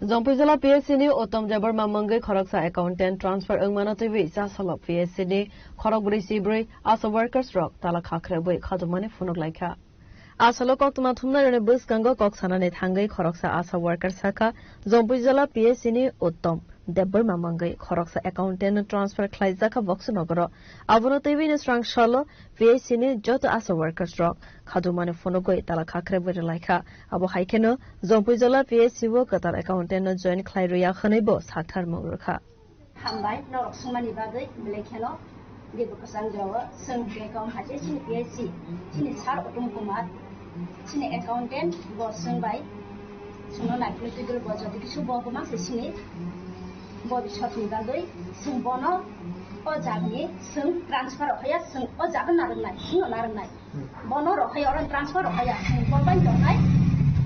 Jongpui jila P S C ni Uttom Debbarma mungwi khoroksa accountant transfer wngmano twiwi chasalo P S C ni khorokbrwi chibrwi ASHA workers rok tala khakhrebwi khatumani phunuk laikha. Asalo koktwma thumnairokni bwskango kok sanani thangwi khoroksa ASHA worker sakha, Jongpui jila P S C ni Uttom Debbarma mangwi khoroksa accountant no transfer khlaijak kha Boxanagaro. Abono twiwi ni srang salo P H C ni joto asha workers rok khajumani phunugwi tala khakhraiwi rwlaikha. Abo hai kheno Jompuijala P H C o kwtal accountant no join khlai rwya hwnwibo saktharmung rwkha. Hambai norok swngmani bagwi belai kheno. Debo kwchang jora o chwng bag o hake chini P H C, chini sir Uttom Kumar, chini accountant bo chwng bai chwngno naiphilwi twi bo joto kisu bo kwma se chini bo bisotni bagwi chwng bono o jagni chwng transfer rok haya chwng o jaga narwknai, chwngno narwknai. Bono rok haya oro transfer rok haya chwng bo bai tongnai.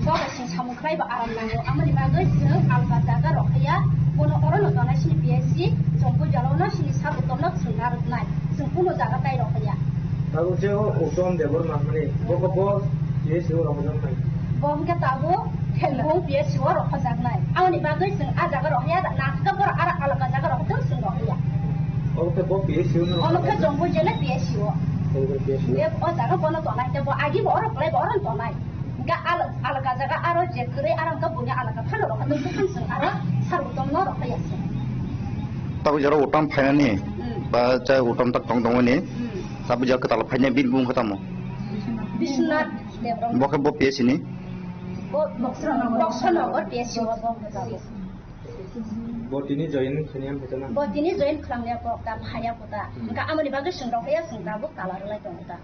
Bo bai chwng samung khlai bo aram nango. Amoni bagwi chwng alga jaga rok haya bono oro no tongnai chini P H C, Jompuijala no chini sabo tongno chwng narwknai. Chwng kuno jaga tai rok haya. Tabuk je o Uttom Debbarma mani bo ko bo P H C o rok jam nai. Bo hwnkhe tabuk Thelbung P H C o rok hojaknai. Amoni bagwi chwng a jaga rok haya na khe bor ara alga jaga rok tong chwng rok haya. Obo khe bo P H C o no. Ono khe Jompuijala P H C o. Obo khe P H C o. Be o jaga bono tonai te bo agi bo oro klai bo oro tonai. Ga al-, alga jaga aro je kwrwi aro khe buini alga phano rok tong tong chwng aro sar Uttom no rok ya se. Tabuk jora Uttom phainani Hmm. ba cha Uttom tak tong tongmani. Hmm. Tabuk jora kwtal phainai bini bung khe tamo. Biswanath Debbarma. Bo khe bo P H C ni. Bo Boxanagor P H C o bo khe tabuk. Bo tini join khaniya phaitana. Bo tini join khwlangya kok ta phaya kota. Hmm. Hwnkha amoni bagwi chwng rok ya chwng tabuk tala rwlai tongo ta.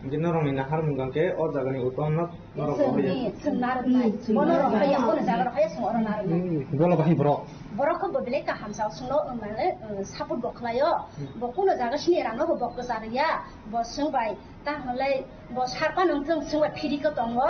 Hwnkhe norokni naharmung hwnkhe o jagani Uttom no norok rohorya. Chwng, chwng narwknai. Hmm. Bono rohorya, bono jaga rohorya, chwng oro narwknai. Hmm. Bono bahai borok. Borok khe bo belai kaham sao chwngno, um, mane, um, support bo khlaio. Hmm. Bo kuno jaga sini rano bo bok kwcharya. Bo chwng bai ta hwnlai Bo sarpa nung thung sungbai phiri ko tongo.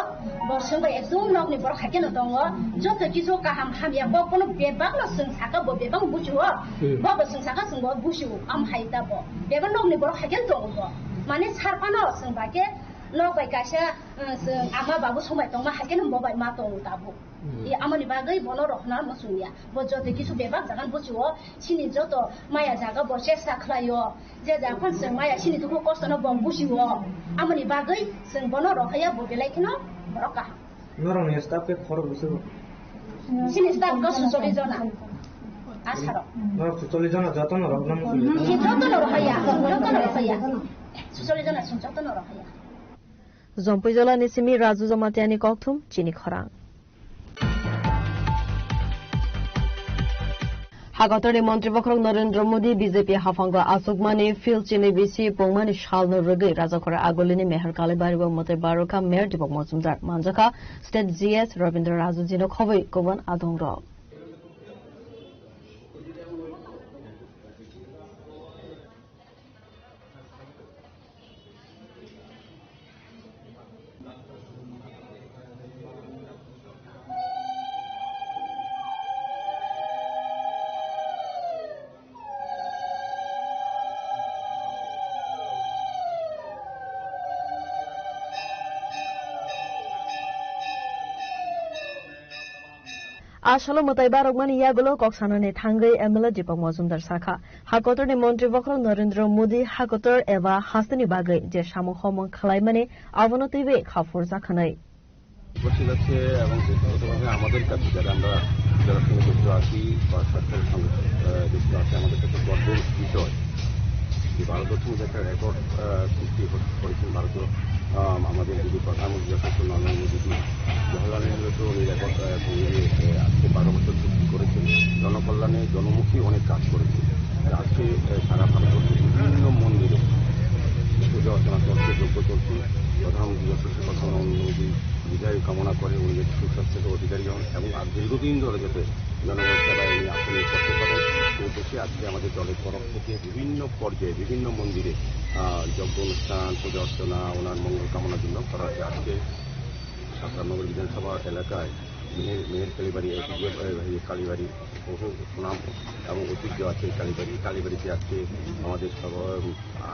Bo sungbai ekdum nokni borok haikhe no tongo. Joto kisu kaham hamya kok bono bebak no sung saka bo bebak buchu o. Hmm. Bo bo sung saka sung bo buchu am hai ta bo. Bebak nokni borok haikhe no tongo bo. Mane sarpa no sung ba khe nok bai kaisa, uh, sung ama babu sungbai tongma haikhe no bo bai ma tongo tabuk. Hmm. I amoni bagwi bono rohna muchungya. Bo joto kisu bebak jagan buchu o. Chini joto maya jaga bo chesta khlaio. Je jaga phano chwng maya chini dukhu kosto no bo busi o. Amoni bagwi chwng bono rohaya bo belai kheno borok kaham. Norokni staff khe khorok bwswk? Chini staff khe sucholish jona. Asarok. Norok sucholish jona joto no rohna muchungya? Joto no rohaya, joto no rohaya. Sucholish jona chwng joto no rohaya. Jompuijala ni simi Raju Jamatia ni kokthum chini khorang. Hakotorni Montri Bokhorok Narendra Modi B J P haphango achukmani field chini bisi pungmani salno rwgwi Rajakhora Agulini Mehar Kalibari bo mwtai barokha Mayor Deepak Majumdar manjakha State G S Rabindra Raju jino khobwi kubun adongrok. A salo mwtai barokmani yagulo kok sanani thangwi M L A Deepak Majumdar sakha, hakotorni Montri Bokhorok Narendra Modi hakotor eba hasteni bagwi je samung homung khwlaimani abono twiwi kha phurjak hwnwi. বসে যাচ্ছে এবং ব্যক্তিগতভাবে আমাদের কাছে যারা আমরা যারা সঙ্গে যুক্ত আছি বা সরকারের সঙ্গে আহ, যুক্ত আছি আমাদের কাছে গর্বের বিষয় যে ভারতবর্ষের মধ্যে একটা রেকর্ড সৃষ্টি করেছেন ভারতীয় আহ, আমাদের যদি প্রধানমন্ত্রী যথেষ্ট নরেন্দ্র মোদীজি জওহরলাল নেহরু তো উনি রেকর্ড আহ, ভেঙে দিয়ে, আহ, আজকে বারো বছর চুক্তি করেছেন জনকল্যাণে জনমুখী অনেক কাজ করেছেন। আজকে আহ, সারা ভারতবর্ষের বিভিন্ন মন্দিরে পুজো অর্চনা চলছে, যজ্ঞ চলছে। প্রধানমন্ত্রী যথেষ্ট প্রধানমন্ত্রী বিজয় কামনা করে উনি যাতে সুস্বাস্থ্যের অধিকারী হন এবং আর দীর্ঘদিন ধরে যাতে জনগণের সেবায় উনি আসনে করতে পারেন। সেই উদ্দেশ্যে আজকে আমাদের দলের তরফ থেকে বিভিন্ন পর্যায়ে বিভিন্ন মন্দিরে আহ, যজ্ঞ অনুষ্ঠান, পূজা অর্চনা, ওনার মঙ্গল কামনার জন্য করা হচ্ছে। আজকে সাতানব্বই বিধানসভা এলাকায় মেহের মেহের কালীবাড়ি, এ, কালীবাড়ি বহু সুনাম এবং ঐতিহ্য আছে এই কালীবাড়ি। কালীবাড়িতে আজকে আমাদের সব,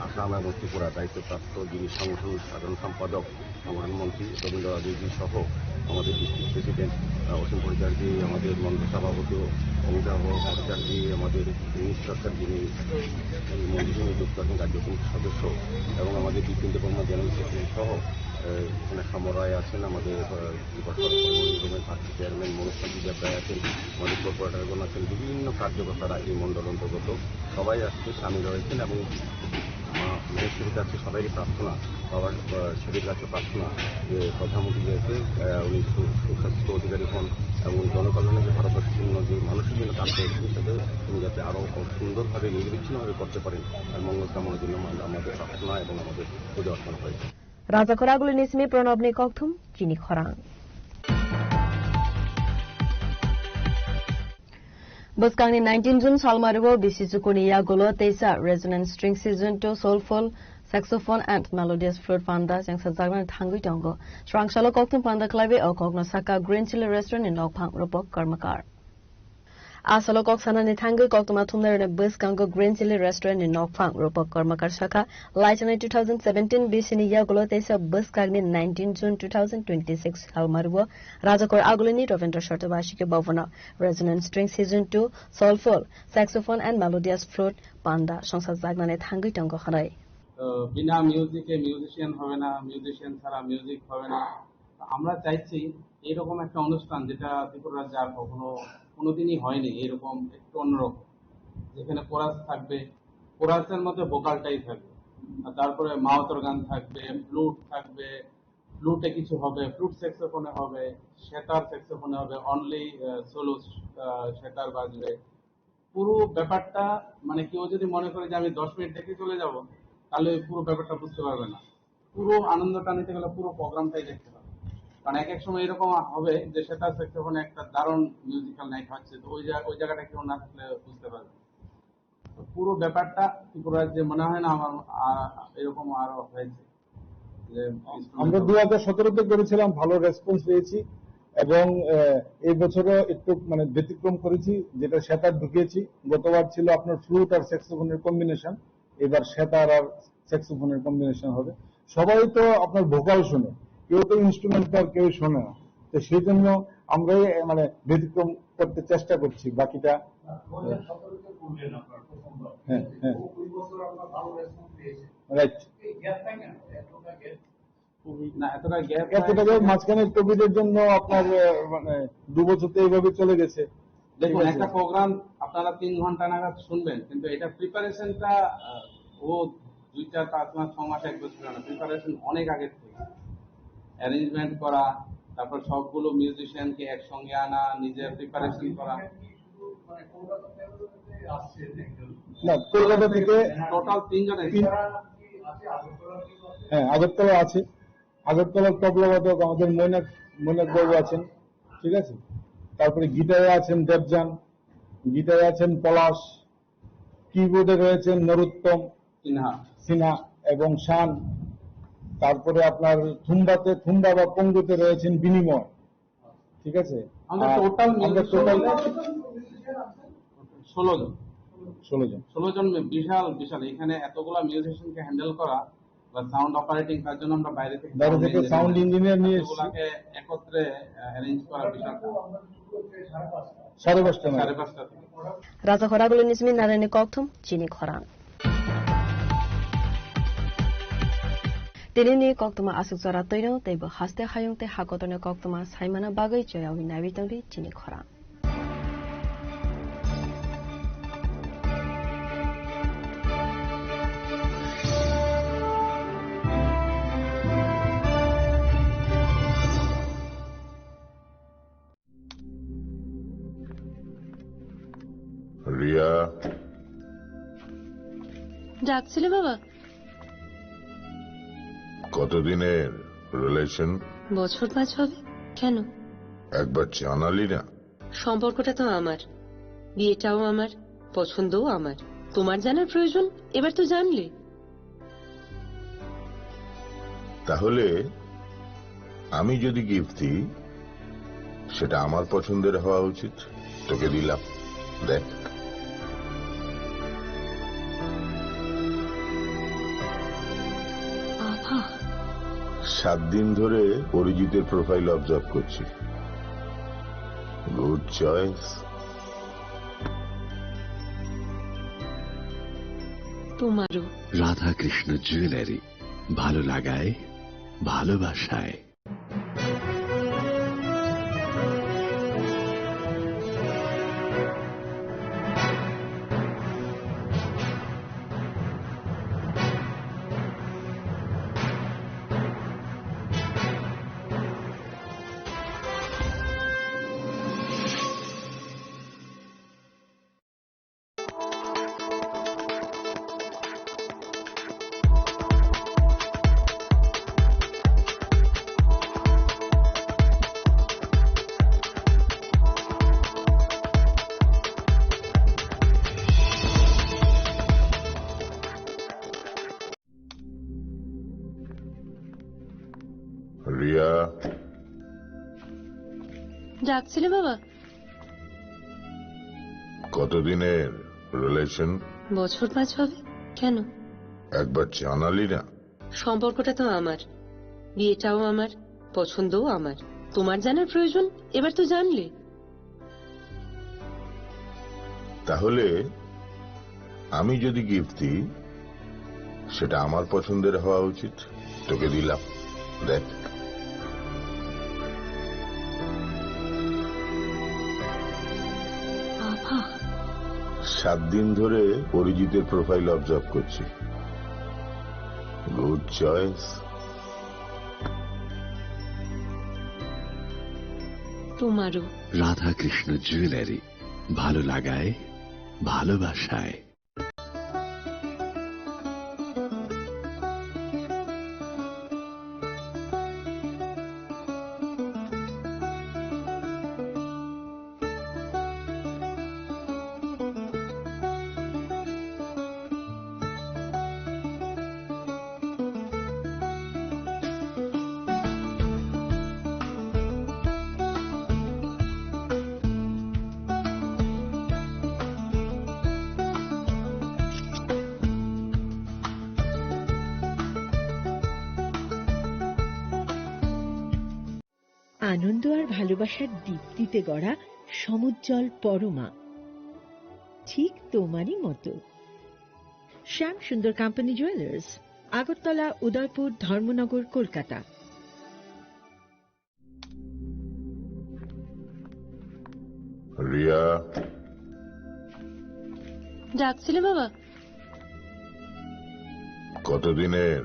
আসাম এবং ত্রিপুরা দায়িত্বপ্রাপ্ত যিনি সংগঠন সাধারণ সম্পাদক, সংগঠন মন্ত্রী রবীন্দ্র রাজনীতি সহ আমাদের ডিস্ট্রিক্ট প্রেসিডেন্ট, আহ, অসীম ভট্টাচার্য, আমাদের মন্ডল সভাপতি অমিতাভ ভট্টাচার্য, আমাদের মিনিস্টার যিনি এই মন্ত্রী সঙ্গে যুক্ত আছেন, রাজ্য কমিটির সদস্য এবং আমাদের বিপিন দেববর্মা জেনারেল সেক্রেটারি সহ এখানে খামরায় আছেন আমাদের, আহ, যুবসর কর্মী রুমের ভারপ্রাপ্ত চেয়ারম্যান মনোজ কান্তি দেব রায় আছেন, আমাদের কর্পোরেটরগণ আছেন, বিভিন্ন কার্যকর্তারা এই মণ্ডল অন্তর্গত সবাই আজকে সামিল হয়েছেন এবং মা মহেশ্বরীর কাছে সবাইরই প্রার্থনা, বাবার, আহ, শিবের কাছে প্রার্থনা যে প্রধানমন্ত্রী যাতে, আহ, উনি সু-, সুস্বাস্থ্য অধিকারী হন এবং জনকল্যাণে যে ভারতবর্ষের জন্য যে মানুষের জন্য কাজ করেছেন সেটা উনি যাতে আরও সুন্দরভাবে নিরবিচ্ছিন্নভাবে করতে পারেন। আর মঙ্গল কামনার জন্য আমরা, আমাদের প্রার্থনা এবং আমাদের পুজো অর্পণ হয়েছে। Raja Khoraguli ni simi Pranabni kokthum chini khorang. Bwskangni nineteen June salmario bisi chukuni yagulo teisa Resonance String Season two Soulful Saxophone and Melodious Flute panda chengsajaknani thangwi tongo. Swrangsalo kokthum panda khlaiwi o kokno saka Green Chilli Restaurant ni nokphang Rupak Karmakar. Asalo kok sanani thangwi koktwma thumnairokni bwskango Green Chilli Restaurant ni nokphang Rupak Karmakar sakha, laichanai two thousand seventeen bisini yagulo teisa bwskangni nineteen June two thousand twenty-six salmario Rajakor Agulini Ravindra Sartabashiki Bhavan o Resonance String Season two Soulful Saxophone and Melodious Flute panda songsajaknani thangwi tongo hwnwi. তো বিনা মিউজিকে মিউজিশিয়ান হবে না, মিউজিশিয়ান ছাড়া মিউজিক হবে না। তো আমরা চাইছি এরকম একটা অনুষ্ঠান যেটা ত্রিপুরা রাজ্যে আর কখনো, কোনোদিনই হয়নি, এরকম একটু অন্যরকম, যেখানে কোরাস থাকবে, কোরাসের মধ্যে ভোকালটাই থাকবে, আর তারপরে মাওতর গান থাকবে, ফ্লুট থাকবে, ফ্লুটে কিছু হবে, ফ্লুট স্যাক্সোফোনে হবে, সেতার স্যাক্সোফোনে হবে, অনলি সোলো সেতার বাজবে। পুরো ব্যাপারটা, মানে, কেউ যদি মনে করে যে আমি দশ মিনিট দেখে চলে যাব, তাহলে ওই পুরো ব্যাপারটা বুঝতে পারবে না। পুরো আনন্দটা নিতে গেলে পুরো প্রোগ্রামটাই দেখতে হবে, কারণ এক এক সময় এরকম হবে যে সেটা স্যাক্সোফোনে একটা দারুণ মিউজিক্যাল নাইট হচ্ছে, তো ওই জা-, ওই জায়গাটা কেউ না থাকলে বুঝতে পারবে না। তো পুরো ব্যাপারটা ত্রিপুরা রাজ্যে মনে হয় না আমার, আ, এরকম আরো হয়েছে যে আমরা ইনস্ট্রুমেন্টাল। দু হাজার সতেরোতে করেছিলাম, ভালো রেসপন্স পেয়েছি এবং, আহ, এই বছরও একটু, মানে, ব্যতিক্রম করেছি, যেটা সেতার ঢুকিয়েছি। গতবার ছিল আপনার ফ্লুট আর স্যাক্সোফোনের কম্বিনেশন, এবার সেতার আর স্যাক্সোফোনের কম্বিনেশন হবে। সবাই তো আপনার ভোকাল শুনে, কেউ তো ইনস্ট্রুমেন্টাল, কেউ শোনে না। তো সেই জন্য আমরাই, এ, মানে, ব্যতিক্রম করতে চেষ্টা করছি। বাকিটা, হ্যাঁ, হ্যাঁ। রাইট। না, এতটা গ্যাপ এতটা গ্যাপ মাঝখানে কোভিড এর জন্য আপনার, আহ, মানে, দু বছর তো এইভাবে চলে গেছে। দেখুন, ঠিক আছে। একটা প্রোগ্রাম আপনারা তিন ঘন্টা নাগাদ শুনবেন, কিন্তু এটা প্রিপারেশনটা, আহ, ও দুই, চার, পাঁচ মাস, ছ মাস, এক বছর না, প্রিপারেশন অনেক আগের থেকে। অ্যারেঞ্জমেন্ট করা, তারপর সবগুলো মিউজিশিয়ানকে একসঙ্গে আনা, নিজের প্রিপারেশন করা। না, কলকাতা থেকে টোটাল তিনজন তিন-, এসেছে। হ্যাঁ, আগরতলা আছে। আগরতলার তবলা বাদক আমাদের মৈনাক, মৈনাক বাবু আছেন, ঠিক আছে? তারপরে গিটারে আছেন দেবযান, গিটারে আছেন পলাশ, কিবোর্ডে রয়েছেন নরোত্তম সিনহা। সিনহা এবং শান, তারপরে আপনার থুম্বাতে, থুম্বা বা পঙ্গুতে রয়েছেন বিনিময়, ঠিক আছে? আমরা আর টোটাল আমরা মিউজিশিয়ান টোটাল ষোলো জন। ষোলো জন। ষোলো জন মি-, বিশাল, বিশাল। এখানে এতগুলা মিউজিশিয়ানকে হ্যান্ডেল করা বা সাউন্ড অপারেটিং, তার জন্য আমরা বাইরে থেকে বাইরে সাউন্ড থেকে ইঞ্জিনিয়ার সাউন্ড নিয়ে ইঞ্জিনিয়ার নিয়ে এসেছি। এতগুলাকে একত্রে, আহ, অ্যারেঞ্জ করা বিশাল কাজ। সাড়ে পাঁচটা নাগাদ। সাড়ে পাঁচটা থেকে। Raja Khoraguli ni simi narani kokthum chini khorang. Tini ni koktwma aswk jora twino teibo haste hayung tei hakotorni koktwma saimano bagwi choyawi naiwi tongdi chini khorang. Riya. ডাকছিলে বাবা? কতদিনের রিলেশন? বছর পাঁচ হবে। কেন? একবার জানালি না। সম্পর্কটা তো আমার, বিয়েটাও আমার, পছন্দও আমার। তোমার জানার প্রয়োজন? এবার তো জানলে। তাহলে আমি যদি গিফট দিই, সেটা আমার পছন্দের হওয়া উচিত। তোকে দিলাম, দেখ। বাবা। সাত দিন ধরে অরিজিতের প্রোফাইল অবজার্ভ করছি। Good choice. তোমারও। রাধাকৃষ্ণ জুয়েলারি, ভালো লাগায় ভালোবাসায়। রিয়া। ডাকছিলে বাবা? কতদিনের রিলেশন? বছর পাঁচ হবে। কেন? একবার জানালি না। সম্পর্কটা তো আমার, বিয়েটাও আমার, পছন্দও আমার। তোমার জানার প্রয়োজন, এবার তো জানলে। তাহলে আমি যদি গিফট দিই, সেটা আমার পছন্দের হওয়া উচিত। তোকে দিলাম, দেখ। বাবা। সাত দিন ধরে অরিজিতের প্রোফাইল অবজার্ভ করছি। Good choice. তোমারও। রাধাকৃষ্ণ জুয়েলারি, ভালো লাগায়, ভালোবাসায়। আনন্দ আর ভালোবাসার দীপ্তিতে গড়া সমুজ্জ্বল পরমা, ঠিক তোমারই মতো। শ্যাম সুন্দর কোম্পানি জুয়েলার্স, আগরতলা, উদয়পুর, ধর্মনগর, কলকাতা। রিয়া। ডাকছিলে বাবা? কতদিনের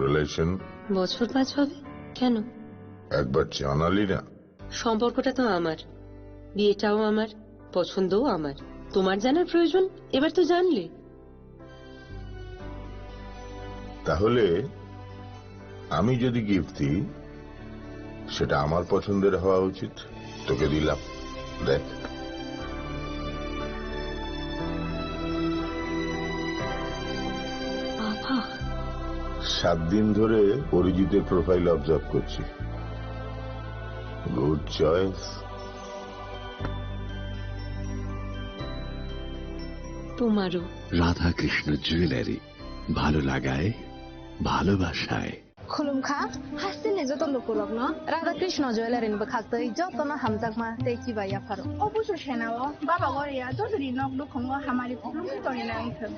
রিলেশন? বছর পাঁচ হবে। কেন? একবার জানালি না। সম্পর্কটা তো আমার, বিয়েটাও আমার, পছন্দও আমার। তোমার জানার প্রয়োজন, এবার তো জানলে। তাহলে আমি যদি গিফট দিই, সেটা আমার পছন্দের হওয়া উচিত। তোকে দিলাম, দেখ। বাবা। সাত দিন ধরে অরিজিতের প্রোফাইল অবজার্ভ করছি। Good choice. তোমারও। রাধাকৃষ্ণ জুয়েলারি, ভালো লাগায়, ভালোবাসায়। Khulumkha, hasteni joto lukurokno Radha Krishna Jewellery ni bwkhaktwi jotono hamjakma tei kiba yapharo. O busu senao Baba Goria jotoni nok nukhungo hamari khulumwi tongina wngthwng.